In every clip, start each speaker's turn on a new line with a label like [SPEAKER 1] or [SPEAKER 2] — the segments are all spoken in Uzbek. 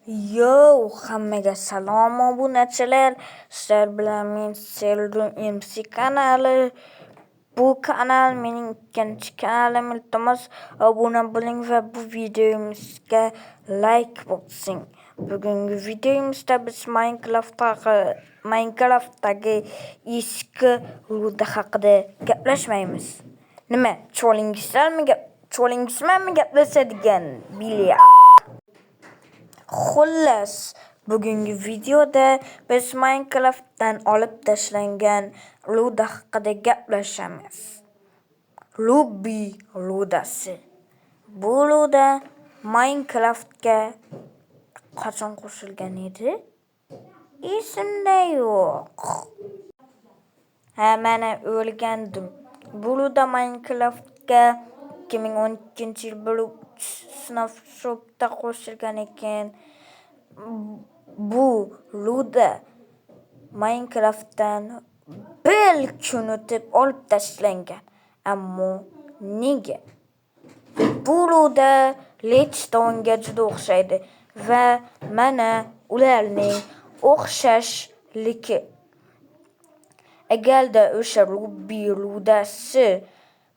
[SPEAKER 1] Yo, hammaga salom, obunachilar. Sizlar bilan men Seldon MC kanali. Bu kanal mening ikkinchi kanalim. Iltimos, obuna bo'ling va bu videomizga like bosing. Bugungi videomizda biz Minecraftdagi eski ruda haqida gaplashmaymiz. Nima, cholingizlarmi gap, cholingizmanmi gaplashadigan bilya. Xullas, bugungi videoda biz Minecraftdan olib tashlangan ruda haqida gaplashamiz. Ruby rudasi. Bu ruda Minecraftga qachon qo'shilgan edi? Esimda yo'q. Ha, mana o'rgandim. Bu ruda Minecraftga 2012-yil 1.3 snapshotda qo'shilgan ekan. Bu ruda Minecraftdan bir kun o'tib olib tashlangan. Ammo nega? Bu ruda Redstone'ga juda o'xshaydi va mana ularning o'xshashligi. Agarda o'sha Ruby rudasi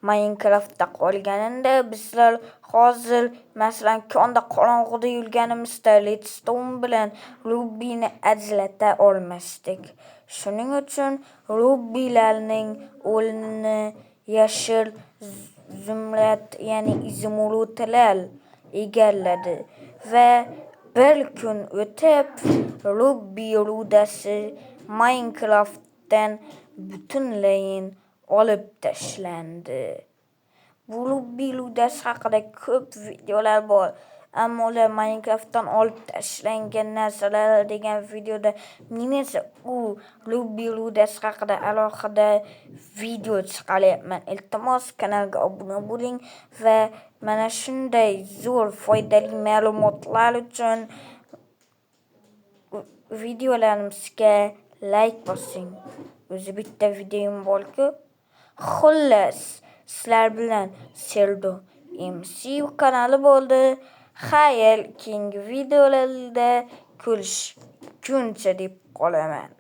[SPEAKER 1] Minecraftda qolganida, bizlar hozir, masalan, konda qorong'uda yurganimizda Redstone bilan Rubyni ajrata olmasdik. Shuning uchun Rubylarning o'rnini yashil zumrad, ya'ni izumrudlar egalladi va bir kun o'tib Ruby rudasi Minecraftdan butunlay olib tashlandi. Bu Ruby rudasi haqida ko'p videolar bor. Ammo ular Minecraftdan olib tashlangan narsalar degan videoda, men esa u Ruby rudasi haqida alohida video chiqaryapman. Iltimos, kanalga obuna bo'ling va mana shunday zo'r foydali ma'lumotlar uchun videolarimizga like bosing. O'zi bitta videom bor-ku. Xullas, sizlar bilan Seldo MC kanali bo'ldi. Xayr, keyingi videolarda ko'rishguncha deb qolaman.